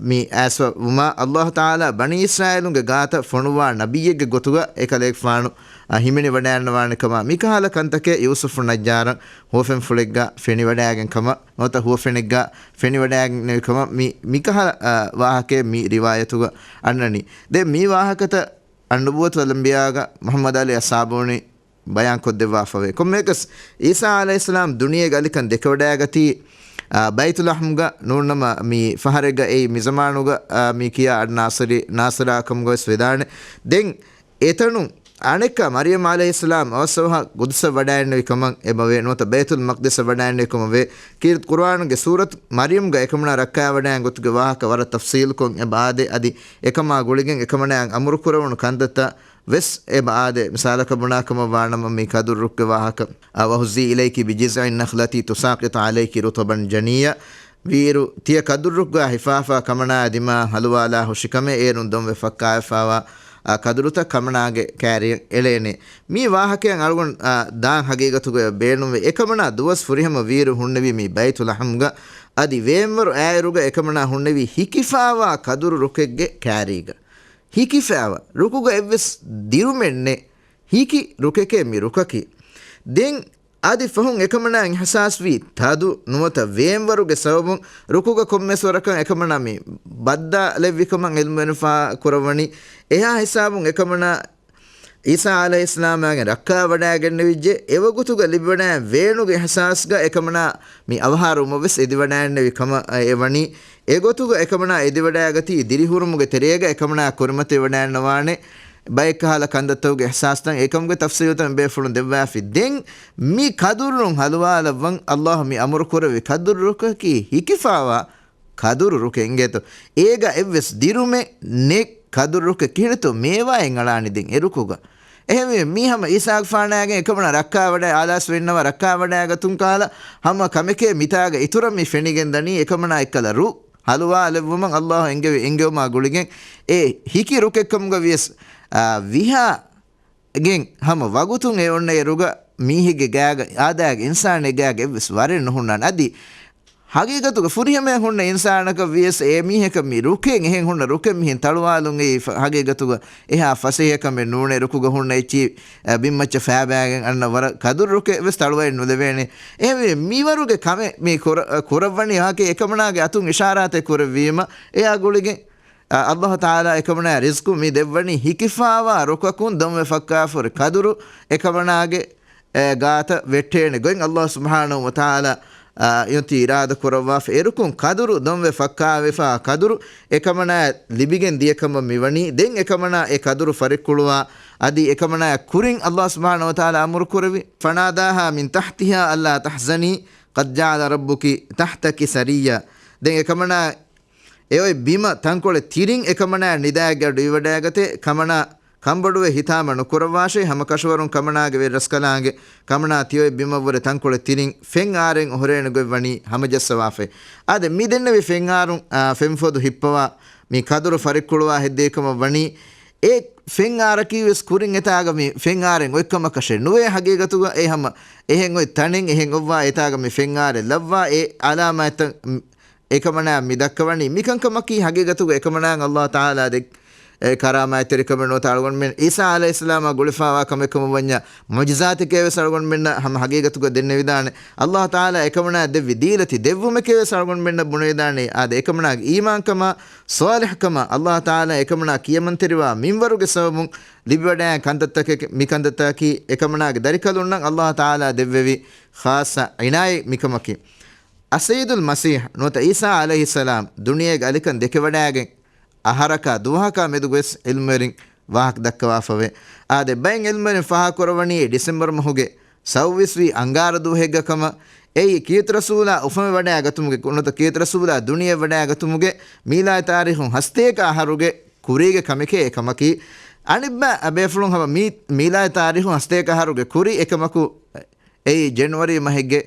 މި އައިސްފަ ވުމާ، ﷲ ތަޢާލާ ބަނީ އިސްރާއީލުންގެ ގާތަށް ފޮނުއްވާ ނަބިއްޔެއްގެ ގޮތުގަ އެކަލޭގެފާނު، އަ، ހިމެނިވަޑައިގަންނަވާނެ ކަމަށް، މިކަހަލަ ކަންތަކެއް ޔޫސުފު ނައްޖާރަށް ހުވަފެންފުޅެއްގަ ފެނިވަޑައިގެން ކަމަށް، ނުވަތަ ހުވަފެނެއްގަ ފެނިވަޑައިގެންނެވި ކަމަށް މި، މިކަހަލަ، އަ، ވާހަކައެއް މި ރިވާޔަތުގަ އަންނަނީ. ދެން މި ވާހަކަތައް އައްނުބުއްވަތުލް އަންބިޔާގަ މުޙައްމަދު ޢަލީ އައްސާބޫނީ ބަޔާންކޮށްދެއްވާފަވޭ. ކޮންމެއަކަސް، އީސާ ޢަލައިހިއްސަލާމް ދުނިޔޭގަ އަލިކަން ދެކެވަޑައިގަތީ، އާ، ބައިތުލް ލަޙްމްގަ ނޫންނަމަ، މި ފަހަރެއްގަ އެއީ މިޒަމާނުގަ، އާ، މި ކިޔާ އައްނާޞިރީ، ނާޞިރާ ކަމުގަ ވެސް ވެދާނެ. ދެން އެތަނުން އަނެއްކާ މަރިޔަމް ޢަލައިހިއްސަލާމް އަވަސްއަވަހަށް ގުދުސަށް ވަޑައިގެންނެވި ކަމަށް އެބަވޭ، ނުވަތަ ބައިތުލް މަޤްދިސަށް ވަޑައިގެންނެވި ކަމަށް ވޭ. ކީރިތި ޤުރުއާނުގެ ސޫރަތު މަރިޔަމްގަ އެކަމަނާ ރައްކާވަޑައިގެން ގޮތުގެ ވާހަކަ ވަރަށް ތަފްޞީލުކޮށް އެބަ އާދޭ، އަދި އެކަމާ ގުޅިގެން އެކަމަނާއަށް އަމުރު ކުރެވުނު ކަންތައްތައް ވެސް އެބަ އާދޭ. މިސާލަކަށް ބުނާ ކަމަށް ވާނަމަ، މި ކަދުރު ރުއްގެ ވާހަކަ، އަ، وهزي إليك بجذع النخلة تساقط عليك رطبا جنيا. ވީއިރު ތިޔަ ކަދުރު ރުއްގާ ހިފާފާ ކަމަނާ ދިމާ ހަލުވާލާ ހުށިކަމެއް އޭރުން ދޮންވެ ފައްކާވެފާވާ، އަ، ކަދުރުތައް ކަމަނާގެ ކައިރިއަށް އެޅޭނެ. މި ވާހަކައަށް އަޅުގަނޑު، އަ، ދާން ހަގީގަތުގަ ބޭނުންވެ. އެކަމަނާ ދުވަސް ފުރިހަމަ ވީއިރު ހުންނެވީ މި ބައިތުލް ލަޙްމްގަ. އަދި ވޭންވަރު އާއިރުގަ އެކަމަނާ ހުންނެވީ ހިކިފާވާ ކަދުރު ރުކެއްގެ ކައިރީގަ. ހިކިފާވާ. ރުކުގަ އެއްވެސް ދިރުމެއް ނެތް. ހިކި ރުކެކޭ މި ރުކަކީ. ދެން އަދި ފަހުން އެކަމަނާ އިހްސާސްވީ ތަދު ނުވަތަ ވޭންވަރުގެ ސަބަބުން ރުކުގަ ކޮންމެސް ވަރަކަށް އެކަމަނާ މި ބައްދާލެއްވި ކަމަށް ޢިލްމުވެރިން ފާހަގަ ކުރައްވަނީ. އެހާ ހިސާބުން އެކަމަނާ ޢީސާ ޢަލައިހިއްސަލާމާގެ ރައްކާވަޑައިގެންނެވިއްޖެ، އެވަގުތުގަ ލިބިވަޑައި ވޭނުގެ އިޙްސާސްގަ އެކަމަނާ މި އަވަހާރަވުމަށް ވެސް އެދިވަޑައިންނެވި ކަމަށް އެ ވަނީ. އެގޮތުގަ އެކަމަނާ އެދިވަޑައިގަތީ ދިރިހުރުމުގެ ތެރޭގަ އެކަމަނާ ކުރިމަތިވެވަޑައިންނަވާނެ ބައެއްކަހަލަ ކަންތައްތަކުގެ އިޙްސާސްތައް އެކަމުގެ ތަފްސީލުތައް ބޭފުޅުން ދެއްވާފި. ދެން މި ކަދުރުން ހަލުވާލައްވަން ﷲ މި އަމުރު ކުރެއްވި ކަދުރު ރުކަކީ ހިކިފާވާ ކަދުރު ރުކެއް އިނގޭތޯ. އޭގަ އެއްވެސް ދިރުމެއް ނެތް. ކަދުރު ރުކެއް ކިހިނެއްތޯ މޭވާއެއް އަޅާނީ ދެން އެ ރުކުގަ. އެހެންވެ، މީ ހަމަ ޢީސާގެފާނާގެ އެކަމަނާ ރައްކާވަޑައި، އާލާސްވެ އިންނަވާ ރައްކާވަޑައިގަތުން ކަހަލަ ހަމަ ކަމެކޭ މިތާގަ އިތުރަށް މި ފެނިގެން ދަނީ. އެކަމަނާ އެއްކަލަ ރު ހަލުވާލެއްވުމަށް ﷲ އެންގެވި، އެންގެވުމާ ގުޅިގެން އެ ހިކި ރުކެއްކަމުގަ ވިޔަސް، އާ، ވިހާ ގެން ހަމަ ވަގުތުން އެ އޮންނަ އިރުގަ މީހެއްގެ ގާގަ، އާދައިގެ އިންސާނެއް ގާގަ އެއްވެސް ވަރެއް ނުހުންނާނެ. އަދި ހަގީގަތުގަ ފުރިހަމަޔަށް ހުންނަ އިންސާނަކަށް ވިޔަސް އެ މީހަކަށް މި ރުކެއް، އެހެން ހުންނަ ރުކެއް މިހެން ތަޅުވާލުން އެއީ ފަ-، ހަގީގަތުގަ އެހާ ފަސޭހަކަމެއް ނޫނޭ. ރުކުގަ ހުންނަ އެއްޗި، އަ، ބިންމައްޗަށް ފައިބައިގެން އަންނަ ވަރަށް ކަދުރު ރުކެއް ވެސް ތަޅުވައި ނުލެވޭނެ. އެހެންވެ، މިވަރުގެ ކަމެއް މި ކުރ-، ކުރައްވަނީ ވާހަކަ އެކަމަނާގެ އަތުން އިޝާރާތެއް ކުރެއްވީމަ އެއާ ގުޅިގެން އަ، ﷲ ތަޢާލާ އެކަމަނާ ރިޒްޤު މި ދެއްވަނީ ހިކިފާވާ ރުކަކުން ދޮންވެ ފައްކާފަހުރި ކަދުރު އެކަމަނާގެ، އެ، ގާތަށް ވެއްޓޭނެ ގޮތް ﷲ ސުބްޙާނަހޫ ވަތަޢާލާ، އަ، އޮތީ އިރާދަ ކުރައްވާފަ އެ ރުކުން ކަދުރު ދޮންވެ ފައްކާވެފާ ކަދުރު އެކަމަނާ ލިބިގެން ދިޔަ ކަމަށް މިވަނީ. ދެން އެކަމަނާ އެ ކަދުރު ފަރިއްކުޅުވާ އަދި އެކަމަނާ ކުރިން ﷲ ސުބްޙާނަހޫ ވަތަޢާލާ އަމުރު ކުރެއްވި، فناداها من تحتها ألا تحزني قد جعل ربك تحتك سريا. ދެން އެކަމަނާ އެ އޮތް ބިމަށް ތަންކޮޅެއް ތިރިން އެކަމަނާ ނިދާއެއްގަ ޑުއިވަޑައިގަތޭ، ކަމަނާ ކަނބޮޑުވެ ހިތާމަ ނުކުރައްވާށޭ، ހަމަ ކަށަވަރުން ކަމަނާގެ ވެރިރަސްކަލާނގެ ކަމަނާ ތިއޮތް ބިމަށްވުރެ ތަންކޮޅެއް ތިރިން ފެން އާރެއް އޮހޮރޭނެ ގޮތް ވަނީ ހަމަޖައްސަވާފައި. އާދެ، މި ދެންނެވި ފެން އާރުން، އާ، ފެންފޮދު ހިއްޕަވާ މި ކަދުރު ފަރިއްކުޅުވާ ހެއްދޭ ކަމަށް ވަނީ، އެ ފެން އާރަކީ ވެސް ކުރިން އެތާގަ މި ފެން އާރެއް އޮތްކަމަކަށެއް ނުވޭ. ހަގީގަތުގަ އެ ހަމަ އެހެން އޮތް ތަނެއް އެހެން އޮއްވާ އެތާގަ މި ފެން އާރެއް ލައްވާ އެ އަލާމާތްތައް އެކަމަނާ މި ދައްކަވަނީ. މިކަންކަމަކީ ހަގީގަތުގަ އެކަމަނާއަށް ﷲ ތަޢާލާ ދެއް، އެ ކަރާމާތްތެރިކަމެއް ނުވަތަ އަޅުގަނޑުމެން ޢީސާ ޢަލައިހިއްސަލާމާ ގުޅިފާވާ ކަމެއް ކަމަށް ވަންޏާ މުޢުޖިޒާތެކޭ ވެސް އަޅުގަނޑުމެންނަށް ހަމަ ހަގީގަތުގަ ދެންނެވިދާނެ. ﷲ ތަޢާލާ އެކަމަނާ ދެއްވި ދީލަތި ދެއްވުމެކޭ ވެސް އަޅުގަނޑުމެންނަށް ބުނެވިދާނެ. އާދެ، އެކަމަނާގެ އީމާންކަމާ ޞާލިޙްކަމާ ﷲ ތަޢާލާ އެކަމަނާ ކިޔަމަންތެރިވާ މިންވަރުގެ ސަބަބުން ލިބިވަޑައި ކަންތައްތަކެއް، މި ކަންތައްތަކީ އެކަމަނާގެ ދަރިކަލުންނަށް ﷲ ތަޢާލާ ދެއްވެވި ޚާއްޞަ ޢިނާޔަތް މިކަމަކީ. އައްސައްޔިދުލް މަސީޙް ނުވަތަ ޢީސާ ޢަލައިހިއްސަލާމް ދުނިޔޭގެ އަލިކަން ދެކެވަޑައިގެން އަހަރަކާ ދުވަހަކާ މެދުގަވެސް ޢިލްމުވެރިން ވާހަކަ ދައްކަވާފަވޭ. އާދެ، ބައެއް ޢިލްމުވެރިން ފާހަގަކުރައްވަނީ ޑިސެމްބަރު މަހުގެ ސައުވީސްވީ އަންގާރަ ދުވަހެއްގަ ކަމަށް. އެއީ ކީރިތި ރަސޫލާ އުފަންވެވަޑައިގަތުމުގެ ނުވަތަ ކީރިތި ރަސޫލާ ދުނިޔެވެވަޑައިގަތުމުގެ މީލާދީ ތާރީޚުން ހަސަތޭކަ އަހަރުގެ ކުރީގެ ކަމެކޭ އެކަމަކީ. އަނެއްބައި ބޭފުޅުން ހަމަ މީ-، މީލާދީ ތާރީޚުން ހަސަތޭކަ އަހަރުގެ ކުރި އެކަމަކު އެއީ ޖެނުއަރީ މަހެއްގެ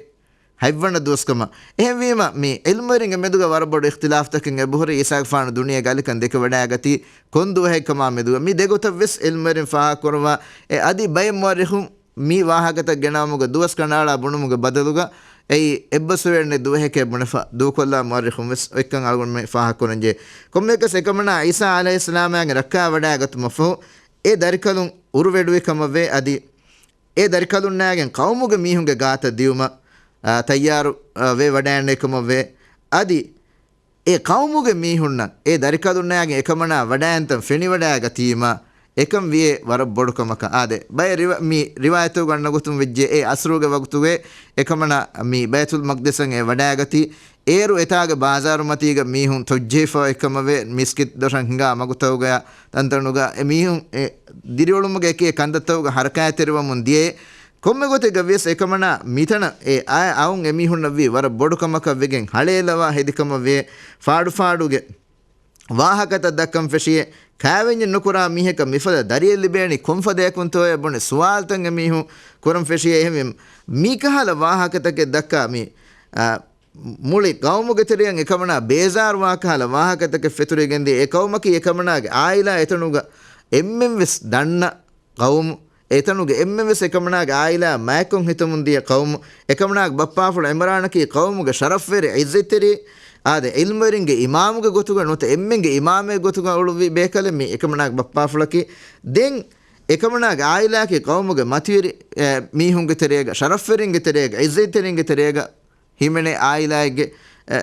ހަތްވަނަ ދުވަސްކަމަށް. އެހެންވީމަ، މި ޢިލްމުވެރިންގެ މެދުގަ ވަރަށް ބޮޑު އިޚްތިލާފްތަކެއް އެބަހުރި ޢީސާގެފާނު ދުނިޔޭގެ އަލިކަން ދެކެވަޑައިގަތީ ކޮން ދުވަހެއްކަމާ މެދުގަ. މި ދެގޮތަށް ވެސް ޢިލްމުވެރިން ފާހަގަކުރައްވާ އެ އަދި ބައެއް މުއައްރިޚުން މި ވާހަކަތައް ގެނައުމުގަ ދުވަސް ކަނޑައަޅާ ބުނުމުގެ ބަދަލުގަ އެއީ އެއްބަސްވެވޭނެ ދުވަހެކޭ ބުނެފަ ދޫކޮށްލާ މުއައްރިޚުން ވެސް އޮތްކަން އަޅުގަނޑުމެން ފާހަގަކުރަންޖެހޭ. ކޮންމެއަކަސް އެކަމަނާ ޢީސާ ޢަލައިހިއްސަލާމާގެ ރައްކާވަޑައިގަތުމަށްފަހު އެ ދަރިކަލުން އުރުވެޑުވި ކަމަށްވޭ. އަދި އެ ދަރިކަލުންނާގެން ޤައުމުގެ މީހުންގެ ގާތަށް ދިޔުމަށް، އާ، ތައްޔާރު، އާ، ވެ ވަޑައިންނެވި ކަމަށްވޭ. އަދި އެ ޤައުމުގެ މީހުންނަށް އެ ދަރިކަލުންނާގެން އެކަމަނާ ވަޑައިންތަން ފެނިވަޑައިގަތީމަ، އެކަން ވިޔޭ ވަރަށް ބޮޑު ކަމަކަށް. އާދެ، ބައެއް ރިވަ-، މި ރިވާޔަތުގަ އަންނަ ގޮތުން ވެއްޖެ، އެ ޢަޞްރުގެ ވަގުތުގެ އެކަމަނާ މި ބައިތުލް މަޤްދިސަށް އެ ވަޑައިގަތީ، އޭރު އެތާގެ ބާޒާރު މަތީގަ މީހުން ތޮއްޖެހިފަ އޮތްކަމަށްވޭ، މިސްކިތް ދޮށަށް ހިނގާ މަގުތަކުގަޔާ ތަންތަނުގަ އެ މީހުން އެ ދިރިއުޅުމުގެ އެކި ކަންތައްތަކުގަ ހަރަކާތްތެރިވަމުން ދިޔައޭ. ކޮންމެ ގޮތެއްގަ ވިޔަސް އެކަމަނާ މިތަނަށް އެ އައި އައުން އެމީހުންނަށްވީ ވަރަށް ބޮޑު ކަމަކަށް ވެގެން ހަޅޭލަވާ ހެދި ކަމަށްވޭ. ފާޑުފާޑުގެ ވާހަކަތައް ދައްކަން ފެށިއޭ. ކައިވެންޏެއް ނުކުރާ މީހަކަށް މިފަދަ ދަރިއެއް ލިބޭނީ ކޮންފަދައަކުންތޯއޭ ބުނެ ސުވާލުތައް އެމީހުން ކުރަން ފެށިއޭ. އެހެންވީމަ، މިކަހަލަ ވާހަކަތަކެއް ދައްކާ މި، އާ، މުޅި ޤައުމުގެ ތެރެއަށް އެކަމަނާ ބޭޒާރުވާ ކަހަލަ ވާހަކަތަކެއް ފެތުރިގެންދިޔަ. އެ ޤައުމަކީ އެކަމަނާގެ ޢާއިލާ އެތަނުގަ އެންމެންވެސް ދަންނަ ޤައުމު. އެތަނުގެ އެންމެންވެސް އެކަމަނާގެ ޢާއިލާ މާތްކޮށް ހިތަމުން ދިޔަ ޤައުމު. އެކަމަނާގެ ބައްޕާފުޅު ޢިމްރާނަކީ ޤައުމުގެ ޝަރަފްވެރި ޢިއްޒަތްތެރި. އާދެ، ޢިލްމުވެރިންގެ އިމާމުގެ ގޮތުގަ ނުވަތަ އެންމެންގެ އިމާމެއް ގޮތުގަ އުޅުއްވި ބޭކަލެއް މި އެކަމަނާގެ ބައްޕާފުޅަކީ. ދެން އެކަމަނާގެ ޢާއިލާއަކީ ޤައުމުގެ މަތިވެރި، އެ، މީހުންގެ ތެރޭގަ، ޝަރަފްވެރިންގެ ތެރޭގަ، ޢިއްޒަތްތެރިންގެ ތެރޭގަ ހިމެނޭ ޢާއިލާއެއްގެ، އެ،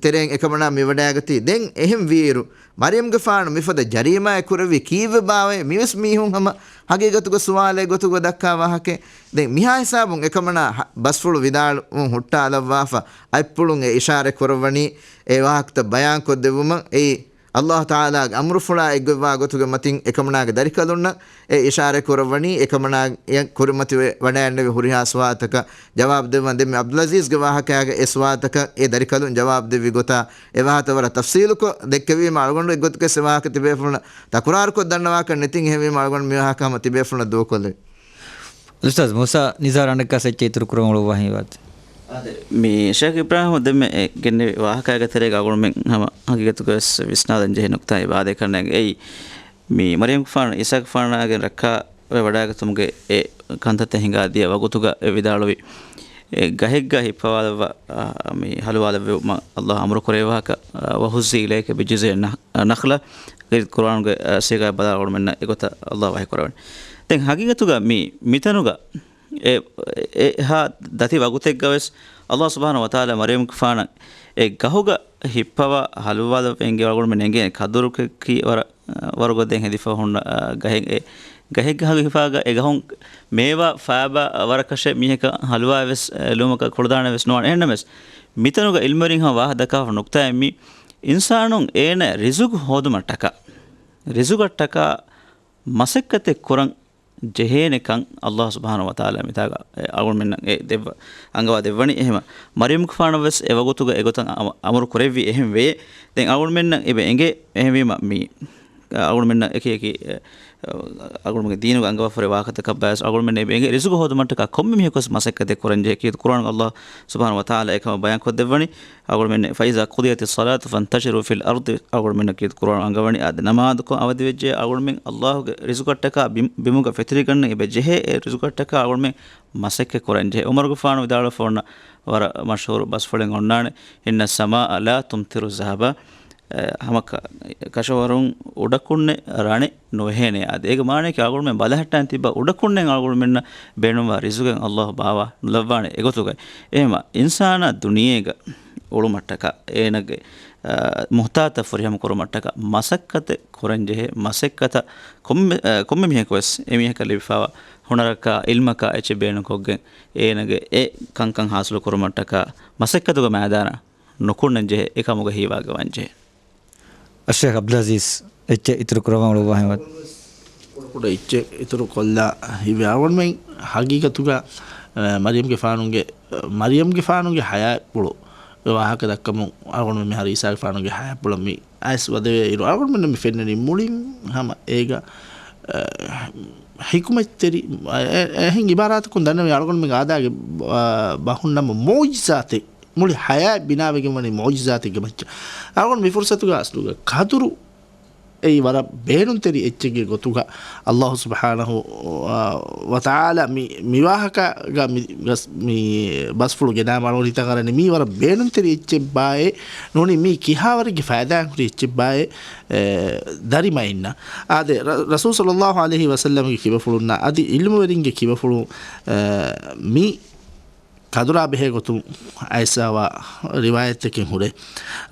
ތެރެއިން އެކަމަނާ މިވަޑައިގަތީ. ދެން އެހެން ވީއިރު، މަރިޔަމްގެފާނު މިފަދަ ޖަރީމާއެއް ކުރެއްވީ ކީއްވެ ބާވައޭ؟ މިވެސް މީހުން ހަމަ ހަގީގަތުގަ ސުވާލެއް ގޮތުގަ ދައްކާ ވާހަކައެއް. ދެން މިހާ ހިސާބުން އެކަމަނާ ހަ-، ބަސްފުޅު ވިދާޅުވުން ހުއްޓާލައްވާފަ، އަތްޕުޅުން އެ އިޝާރަތް ކުރައްވަނީ އެ ވާހަކަތައް ބަޔާންކޮށްދެއްވުމަށް. އެއީ، ﷲ ތަޢާލާގެ އަމުރުފުޅާ އެއްގޮތްވާ ގޮތުގެ މަތިން އެކަމަނާގެ ދަރިކަލުންނަށް އެ އިޝާރަތް ކުރައްވަނީ، އެކަމަނާ އެ ކުރިމަތިވެ ވަޑައިންނެވި ހުރިހާ ސުވާލުތަކަށް ޖަވާބު ދެއްވަން. ދެންމެ ޢަބްދުލްޢަޒީޒްގެ ވާހަކައިގަ އެ ސުވާލުތަކަށް އެ ދަރިކަލުން ޖަވާބު ދެއްވި ގޮތާ އެ ވާހަކަ ވަރަށް ތަފްސީލުކޮށް ދެއްކެވީމަ، އަޅުގަނޑު އެއްގޮތަކަށް އެ ވާހަކަ ތިބޭފުޅުންނަށް ތަކުރާރުކޮށް ދަންނަވާކަށް ނެތިން. އެހެންވީމަ އަޅުގަނޑު މި ވާހަކަ ހަމަ ތިބޭފުޅުންނަށް ދޫކޮށްލެވި. އުސްތާޛް މޫސާ ނިޒާރު އަނެއްކާސް އެއްޗެއް އިތުރު ކުރަން އުޅުއްވާ ހިތްވާތި. އާދެ، މި ޝޭޚް އިބްރާހިމް ދެންމެ އެ ގެންނެވި ވާހަކައިގެ ތެރޭގަ އަޅުގަނޑުމެން ހަމަ ހަގީގަތުގަވެސް ވިސްނާލަން ޖެހޭ ނުކުތާ އިބާދަކަންނޭނގެ. އެއީ، މި މަރިޔަމްގެފާނު ޢީސާގެފާނާގެ ރައްކާވެވަޑައިގަތުމުގެ އެ ކަންތައްތައް ހިނގާދިޔަ ވަގުތުގަ އެ ވިދާޅުވި، އެ ގަހެއްގަ ހިއްޕަވާލައްވާ، އާ، މި ހަލުވާލެއްވުމަށް ﷲ އަމުރު ކުރެއްވި ވާހަކަ، އާ، وهزي إليك بجذع النخ-، النخلة، ކީރިތި ޤުރުއާނުގެ، އާ، ސީގާ ބަލާ އަޅުގަނޑުމެންނަށް އެގޮތަށް ﷲ ވަޙީ ކުރައްވަނީ. ދެން ހަގީގަތުގަ މި، މިތަނުގަ އެ، އެ، އެހާ ދަތި ވަގުތެއްގަވެސް ﷲ ސުބްޙާނަހޫ ވަތަޢާލާ މަރިޔަމްގެފާނަށް އެ ގަހުގަ ހިއްޕަވާ ހަލުވާލައްވަން އެނގޭ އަޅުގަނޑުމެން އެނގޭ ޤަދުރުކަކީ ވަރަށް، ވަރު ގޮތް ދެން ހެދިފަ ހުންނަ، އާ، ގަހެއް، އެ ގަހެއްގަ ހަގީގަތުގަ އެ ގަހުން މޭވާ ފާބާ ވަރަކަށެއް މީހަކަށް ހަލުވާވެސް، އެ، ލުމަކަށް ކުޅަދާނަވެސް ނުވާނެ. އެހެންނަމަވެސް، މިތަނުގަ ޢިލްމުވެރިން ހަމަ ވާހަކަ ދައްކާފަ ނުކުތާއެއް މީ، އިންސާނުން އޭނަ ރިޒުގު ހޯދުމަށްޓަކާ، ރިޒުގަށްޓަކާ މަސައްކަތެއް ކުރަން ޖެހޭނެކަން ﷲ ސުބްޙާނަހޫ ވަތަޢާލާ މިތާގަ އެ އަޅުގަނޑުމެންނަށް އެ ދެއްވަ، އަންގަވާ ދެއްވަނީ. އެހެމަ މަރިޔަމްގެފާނަށް ވެސް އެ ވަގުތުގަ އެގޮތަށް އަ-، އަމުރު ކުރެއްވީ އެހެން ވޭ. ދެން އަޅުގަނޑުމެންނަށް އެބަ އެނގޭ އެހެންވީމަ މި އަޅުގަނޑުމެންނަށް އެކި އެކި، އަ، އަޅުގަނޑުމެންގެ ދީނުގަ އަންގަވާފަ ހުރި ވާހަކަތަކަށް ބަޔަސް އަޅުގަނޑުމެން އެބަ އެނގޭ ރިޒުގު ހޯދުމަށްޓަކާ ކޮންމެ މީހަކުވެސް މަސައްކަތެއް ކުރަން ޖެހޭ ކީރިތި ޤުރުއާނުގަ ﷲ ސުބްޙާނަހޫ ވަތަޢާލާ އެކަމަށް ބަޔާން ކޮށްދެއްވަނީ. އަޅުގަނޑުމެން فإذا قضيت الصلاة فانتشروا في الأرض އަޅުގަނޑުމެންނަށް ކީރިތި ޤުރުއާން އަންގަވަނީ. އާދެ، ނަމާދުކޮށް އަވަދިވެއްޖެ އަޅުގަނޑުމެން ﷲ ގެ ރިޒުގަށްޓަކާ ބި-، ބިމުގަ ފެތުރިގަންނަން އެބަ ޖެހޭ އެ ރިޒުގަށްޓަކާ އަޅުގަނޑުމެން މަސައްކަތް ކުރަން ޖެހޭ. ޢުމަރުގެފާނު ވިދާޅުވެފަ ހުންނަ ވަރަށް މަޝްހޫރު ބަސްފުޅެއް އޮންނާނެ، إن السماء لا تمطر ذهبا، އެ، ހަމަ ކަ-، ކަށަވަރުން އުޑަކުންނެއް ރަނެއް ނުވެހޭނެ. އާދެ، އޭގެ މާނަޔަކީ އަޅުގަނޑުމެން ބަލަހައްޓާން ތިއްބާ އުޑަކުންނެއް އަޅުގަނޑުމެންނަށް ބޭނުންވާ ރިޒުގެއް ﷲ ބާވާ ނުލައްވާނެ އެގޮތުގައި. އެހެމަ އިންސާނާ ދުނިޔޭގަ އުޅުމަށްޓަކާ އޭނަގެ، އާ، މުހްތާޖުތައް ފުރިހަމަ ކުރުމަށްޓަކާ މަސައްކަތެއް ކުރަންޖެހޭ. މަސައްކަތަށް ކޮންމެ، އާ، ކޮންމެ މީހަކުވެސް އެމީހަކަށް ލިބިފައިވާ ހުނަރަކާ، ޢިލްމަކާ އެއްޗެއް ބޭނުންކޮށްގެން އޭނަގެ އެ ކަންކަން ހާސިލު ކުރުމަށްޓަކާ މަސައްކަތުގެ މައިދާނަށް ނުކުންނަން ޖެހޭ އެކަމުގަ ހީވާގަވާން ޖެހޭ. އައްޝޭޚް ޢަބްދުލްޢަޒީޒް، އެއްޗެއް އިތުރު ކުރައްވަން އުޅުއްވާ ހިތްވާތި. ކުޑަ ކުޑަ އެއްޗެއް އިތުރު ކޮށްލާ ހިތްވާ. އަޅުގަނޑުމެން ހަގީގަތުގަ، އަ، މަރިޔަމްގެފާނުގެ، މަރިޔަމްގެފާނުގެ ޙަޔާތްޕުޅު ވާހަކަ ދައްކަމުން އަޅުގަނޑުމެން މިހާރު ޢީސާގެފާނުގެ ޙަޔާތްޕުޅަށް މި އައިސް ވަދެވޭ އިރު، އަޅުގަނޑުމެންނަށް މި ފެންނަނީ މުޅިން ހަމަ އޭގަ، އަ، ހިކުމަތްތެރި، އެ، އެހެން ޢިބާރާތަކުން ދަންނަވީ އަޅުގަނޑުމެން އާދާގެ، އަ، ބަހުން ނަމަ މުޢުޖިޒާތެއް. މުޅި ޙަޔާތް ބިނާވެގެން ވަނީ މުޢުޖިޒާތެއްގެ މައްޗަށް. އަޅުގަނޑު މި ފުރުޞަތުގަ އަސްލުގަ ކަދުރު އެއީ ވަރަށް ބޭނުންތެރި އެއްޗެއްގެ ގޮތުގަ ﷲ ސުބްޙާނަހޫ ވަތަޢާލާ މި، މި ވާހަކަގަ މި، ގަސް-، މި ބަސްފުޅު ގެނާ މަޅުން ހިތަށް އަރަނީ މީ ވަރަށް ބޭނުންތެރި އެއްޗެއްބާއޭ ނޫނީ މީ ކިހާވަރެއްގެ ފައިދާއިން ހުރި އެއްޗެއްބާއޭ، އެ، ދަރިމައިންނަށް. އާދެ، ރަ-، ރަސޫލު ޞައްލައްލާހު ޢަލައިހި ވަސައްލަމްގެ ކިބަފުޅުންނާ އަދި ޢިލްމުވެރިންގެ ކިބަފުޅުން، އެ، މި ކަދުރާ ބެހޭ ގޮތުން އައިސްވާ ރިވާޔަތްތަކެއް ހުރޭ.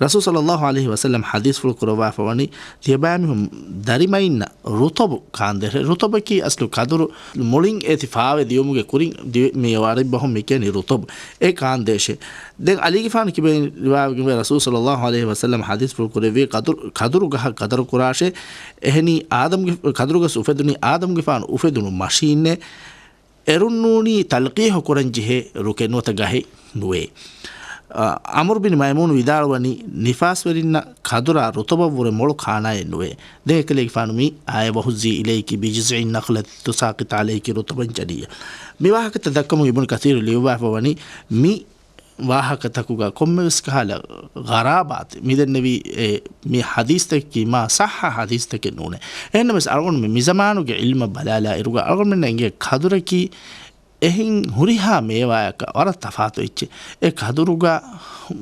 ރަސޫލު ޞައްލައްލާހު ޢަލައިހި ވަސައްލަމް ޙަދީޘްފުޅު ކުރައްވާފަ ވަނީ، ތިޔަބައިމީހުން ދަރިމައިންނަށް ރުޠަބު ކާންދޭށޭ. ރުޠަބަކީ އަސްލު ކަދުރު މުޅިން އޭތި ފާވެ ދިޔުމުގެ ކުރިން ދި-، މި އަރަބި ބަހުން މި ކިޔަނީ ރުޠަބު. އެ ކާންދޭށޭ. ދެން ޢަލީގެފާނު ކިބައިން ރިވާވެގެންވޭ، ރަސޫލު ޞައްލައްލާހު ޢަލައިހި ވަސައްލަމް ޙަދީޘްފުޅު ކުރެއްވީ، ޤަދުރު، ކަދުރުގަހަށް ޤަދަރު ކުރާށޭ. އެހެނީ އާދަމްގެ، ކަދުރުގަސް އުފެދުނީ އާދަމްގެފާނު އުފެދުނު މަށީންނޭ. އެރުންނޫނީ ތަލްޤީޙު ކުރަން ޖެހޭ ރުކެއް ނުވަތަ ގަހެއް ނުވޭ. އަ، ޢަމްރު ބިން މައިމޫނު ވިދާޅުވަނީ، ނިފާސްވެރިންނަށް ކަދުރާ ރުޠަބަށްވުރެ މޮޅު ކާނާއެއް ނުވޭ. ދެން އެކަލޭގެފާނު މި އާޔަތް، وهزي إليك بجذع النخلة تساقط عليك رطبا جنيا. މި ވާހަކަތައް ދައްކަމުން އިބްނު ކަޘީރު ލިޔުއްވާފަ ވަނީ، މި ވާހަކަތަކުގަ ކޮންމެވެސް ކަހަލަ ޣަރާބާތެއް މިދެންނެވީ، އެ، މި ޙަދީޘްތަކަކީ މާ ޞައްޙަ ޙަދީޘްތަކެއް ނޫނޭ. އެހެންނަމަވެސް އަޅުގަނޑު މި، މިޒަމާނުގެ ޢިލްމަށް ބަލާލާ އިރުގަ އަޅުގަނޑުމެންނަށް އެނގޭ ކަދުރަކީ އެހެން ހުރިހާ މޭވާއަކާ ވަރަށް ތަފާތު އެއްޗެއް. އެ ކަދުރުގަ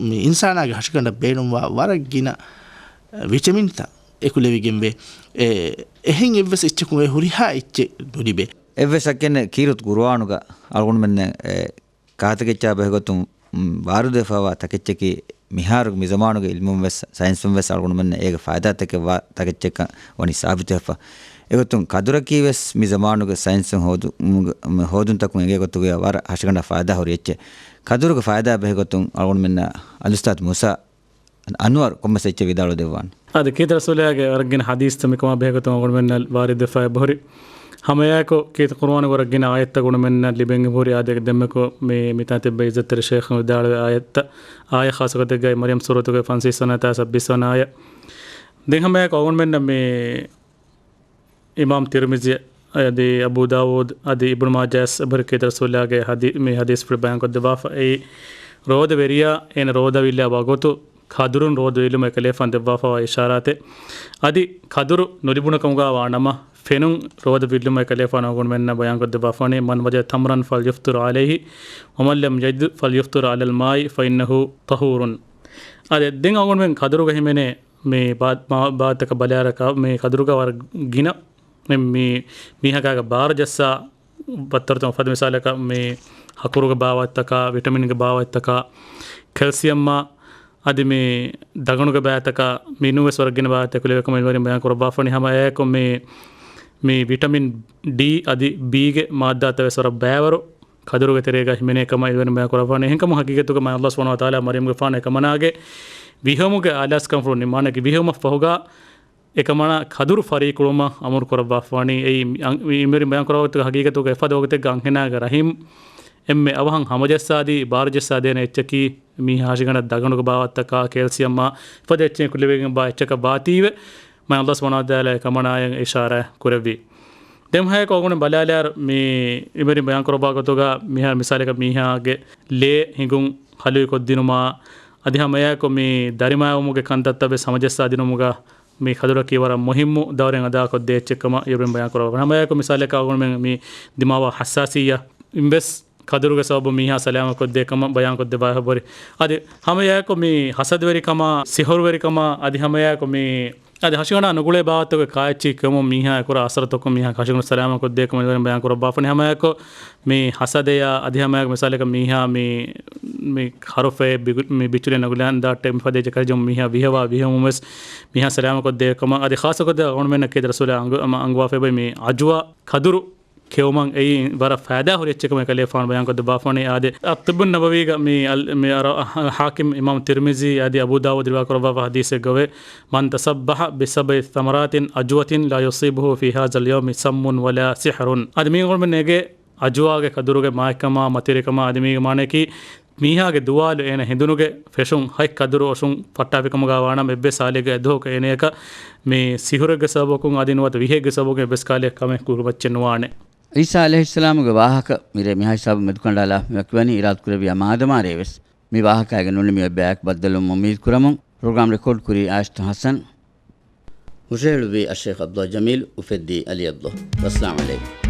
މި އިންސާނާގެ ހަށިގަނޑަށް ބޭނުންވާ ވަރަށް ގިނަ ވިޓަމިންތައް އެކުލެވިގެންވޭ. އެ، އެހެން އެއްވެސް އެއްޗަކުން އެ ހުރިހާ އެއްޗެއް ނުލިބޭ. އެއްވެސް އެއްޗެއް ކީރިތި ޤުރުއާނުގަ އަޅުގަނޑުމެންނަށް އެ ކާތަކެއްޗާ ބެހޭގޮތުން، މް، ވާރިދުވެފައިވާ ތަކެއްޗަކީ މިހާރު މި ޒަމާނުގެ އިލްމުން ވެސް ސައިންސުން ވެސް އަޅުގަނޑުމެންނަށް އޭގެ ފައިދާތަކެއް ވާ ތަކެއްޗެއްކަން ވަނީ ސާބިތުވެފަ. އެގޮތުން ކަދުރަކީ ވެސް މި ޒަމާނުގެ ސައިންސުން ހޯދު-، މުގެ-، މި ހޯދުންތަކުން އެނގޭ ގޮތުގައި ވަރަށް ހަށިގަނޑަށް ފައިދާ ހުރި އެއްޗެއް. ކަދުރުގެ ފައިދާ ބެހޭ ގޮތުން އަޅުގަނޑުމެންނަށް އަލްއުސްތާޛު މޫސާ އަންވަރު ކޮންމެސް އެއްޗެއް ވިދާޅުވެދެއްވާނެ. އަދި ކީރިތި ރަސޫލާގެ ވަރަށް ގިނަ ޙަދީޘްތައް މިކަމާ ބެހޭގޮތުން އަޅުގަނޑުމެންނަށް ވާރިދުވެފަ އެބަހުރި. ހަމައެއާއެކު ކީރިތި ޤުރުއާނުގެ ވަރަށް ގިނަ އާޔަތްތައް އަޅުގަނޑުމެންނަށް ލިބެން އެބަހުރި. އާދެ، ދެންމެކު މި، މިތާ ތިއްބެ އިއްޒަތްތެރި ޝޭޚު ވިދާޅުވި އާޔަތްތައް، އާޔަ ޚާއްޞަ ގޮތެއްގައި މަރްޔަމް ސޫރަތުގެ ފަންސަވީސް ވަނަ އާޔަތާ ސައްބީސް ވަނަ އާޔަ. ދެން ހަމައެއާއެކު އަޅުގަނޑުމެންނަށް މި އިމާމް ތިރްމިޒީ އަދި އަބޫ ދާވޫދު އަދި އިބްނު މާޖާ ވެސް އެބަހުރި ކީރިތި ރަސޫލާގެ ހަދީ-، މި ހަދީސްފުޅު ބަޔާންކޮށްދެއްވާފަ. އެއީ ރޯދަވެރިޔާ އޭނަ ރޯދަ ވިއްލާ ވަގުތު ކަދުރުން ރޯދަ ވިއްލުމަށް އެކަލޭފާނު ދެއްވާފަވާ އިޝާރާތެއް. އަދި ކަދުރު ނުލިބުނު ކަމުގަ ވާނަމަ، ފެނުން ރޯދަ ވިއްލުމަށް އެކަލޭފާނު އަޅުގަނޑުމެންނަށް ބަޔާންކޮށްދެއްވާފަވަނީ، "من وجد تمرا فليفطر عليه، ومن لم يجد فليفطر على الماء فإنه طهور." އާދެ، ދެން އަޅުގަނޑުމެން ކަދުރުގަ ހިމެނޭ މި ބާ-، މާ-، ބާތަކަށް ބަލާއިރަކަށް މި ކަދުރުގަ ވަރަށް ގިނަ މި، މި މީހަކާގެ ބާރު ޖައްސާ ބައްތަރުތައް، ފަދަ މިސާލަކަށް މި ހަކުރުގެ ބާވަތްތަކާ، ވިޓަމިންގެ ބާވަތްތަކާ، ކެލްސިއަމާ، އަދި މި ދަގަނޑުގެ ބާތަކާ، މި ނޫން ވެސް ވަރަށް ގިނަ ބާވަތްތައް ކުލެވޭ ކަމަށް އިލްމުވެރިން ބަޔާން ކުރައްވާފަނީ. ހަމަ އެއާއެކު މި، މި ވިޓަމިން ޑީ އަދި ބީގެ މާއްދާތައް ވެސް ވަރަށް ބައިވަރު ކަދުރުގެ ތެރޭގަ ހިމެނޭ ކަމަށް އިލްމުވެރިން ބަޔާން ކުރައްވާފަނީ. އެހެންކަމުން ހަގީގަތުގަ މާތް ﷲ ސުބްޙާނަހޫ ވަތަޢާލާ މަރްޔަމްގެފާނު އެކަމަނާގެ ވިހެއުމުގެ އާލާސްކަންފުޅު ނިންމާނެ ވިހެއުމަށްފަހުގަ އެކަމަނާ ކަދުރު ފަރީކުޅުމަށް އަމުރު ކުރައްވާފަވަނީ. އެއީ އިލްމުވެރިން ބަޔާން ކުރައްވާ ގޮތުގަ ހަގީގަތުގަ އެފަދަ ވަގުތެއްގަ އަންހެނާގެ ރަޙިމް އެންމެ އަވަހަށް ހަމަޖައްސާދީ، ބާރުޖައްސާދޭނެ އެއްޗަކީ މީހާ ހަށިގަނޑަށް ދަގަނޑުގެ ބާވަތްތަކާ، ކެލްސިއަމާ އެފަދަ އެއްޗެއް ކުލެވިގެން ބާ އެއްޗަކަށް ވާތީވެ، މާތް ﷲ ސުބްޙާނަހޫ ވަތަޢާލާ އެކަމަނާއަށް އިޝާރާތް ކުރެއްވީ. ދެން ހައެކު އަޅުގަނޑު ބަލާލާއިރު، މި އިލްމުވެރިން ބަޔާން ކުރައްވާ ގޮތުގަ މިހާ މިސާލަކަށް މީހާގެ ލޭ ހިނގުން ހަލުވިކޮށްދިނުމާ، އަދި ހަމައެއާއެކު މި ދަރިމައިވުމުގެ ކަންތައްތައް ވެސް ހަމަޖައްސާދިނުމުގަ މި ކަދުރަކީ ވަރަށް މުހިއްމު ދައުރެއް އަދާކޮށްދޭ އެއްޗެއް ކަމަށް އިލްމުވެރިން ބަޔާން ކުރައްވާ. ހަމައެއާއެކު މިސާލަކަށް އަޅުގަނޑުމެން މި ދިމާވާ ހައްސާސިއްޔަ އިން ވެސް ކަދުރުގެ ސަބަބުން މީހާ ސަލާމަތްކޮށްދޭ ކަމަށް ބަޔާންކޮށްދެއްވާފަ ހުރި. އަދި ހަމައެއާއެކު މި ހަސަދަވެރިކަމާ، ސިހުރުވެރިކަމާ، އަދި ހަމައެއާއެކު މި، އަދި ހަށިގަނޑާ ނުގުޅޭ ބާވަތުގެ ކާއެއްޗެއް ކިޔަމުން މީހާ އެކުރާ އަސަރުތަކުން މީހާ ހަށިގަނޑު ސަލާމަތްކޮށްދޭ ކަމަށް އިލްމުވެރިން ބަޔާން ކުރައްވާފަނީ. ހަމައެއާއެކު މި ހަސަދަޔާ، އަދި ހަމައެއާއެކު މިސާލަކަށް މީހާ މި، މި ހަރުފައެއް ބިގު-، މި ބިޗުޅެއް ނަގުލާން ދާއްޓެ މިފަދަ އެއްޗެއް ކަށިޖެހުމުން މީހާ ވިހަވާ ވިހެއުމުން ވެސް މީހާ ސަލާމަތްކޮށްދޭ ކަމަށް. އަދި ޚާއްޞަކޮށް އަޅުގަނޑުމެންނަށް ކީރިތި ރަސޫލާ އަންގަ-، އަމަ-، އަންގަވާފައި މި އަޖުވާ ކަދުރު ކެއުމަށް އެއީ ވަރަށް ފައިދާ ހުރި އެއްޗެއް ކަމަށް އެކަލޭފާނު ބަޔާންކޮށްދެއްވާފަވަނީ. އާދެ، އައްޠިއްބުއް ނަބަވީގަ މި އަލް-، މި އަރަ-، ހާކިމް އިމާމް ތިރްމިޒީ އަދި އަބޫ ދާވޫދު ރިވާ ކުރައްވާފަ ހަދީސެއްގަވޭ، "من تصبح بسبع ثمرات عجوة لا يصيبه في هذا اليوم سم ولا سحر." އަދި މީ އަޅުގަނޑުމެން ނޭގޭ އަޖުވާގެ ކަދުރުގެ މާތްކަމާ މަތިވެރިކަމާ އަދި މީގެ މާނަޔަކީ މީހާގެ ދުވާލު އޭނަ ހެނދުނުގެ ފެށުން ހަތް ކަދުރު އޮށުން ފައްޓާފިކަމުގަ ވާނަމަ އެއްވެސް ހާލެއްގަ އެދުވަހަކު އޭނަޔަކަށް މި ސިހުރެއްގެ ސަބަބަކުން އަދި ނުވަތަ ވިހެއްގެ ސަބަބަކުން އެއްވެސް ކަހަލަ ކަމެއް ކުރުމައްޗެއް ނުވާނެ. ޢީސާ ޢަލައިހިއްސަލާމުގެ ވާހަކަ މިރޭ މިހާ ހިސާބު މެދުކަނޑާލާ މި ވަކިވަނީ އިރާދަކުރެއްވިޔާ މާދަމާރޭ ވެސް މި ވާހަކައިގެ ނުނިމި އެއްބަޔަކު ބައްދަލުވުމަށް އުއްމީދު ކުރަމުން. ޕްރޮގްރާމް ރެކޯޑް ކުރީ އާޝިތު ޙަސަން. ހުށަހެޅުއްވީ އައްޝައިޚް ޢަބްދުﷲ ޖަމީލް، އުފެއްދީ ޢަލީ ޢަބްދުﷲ. ވައްސަލާމް ޢަލައިކުމް.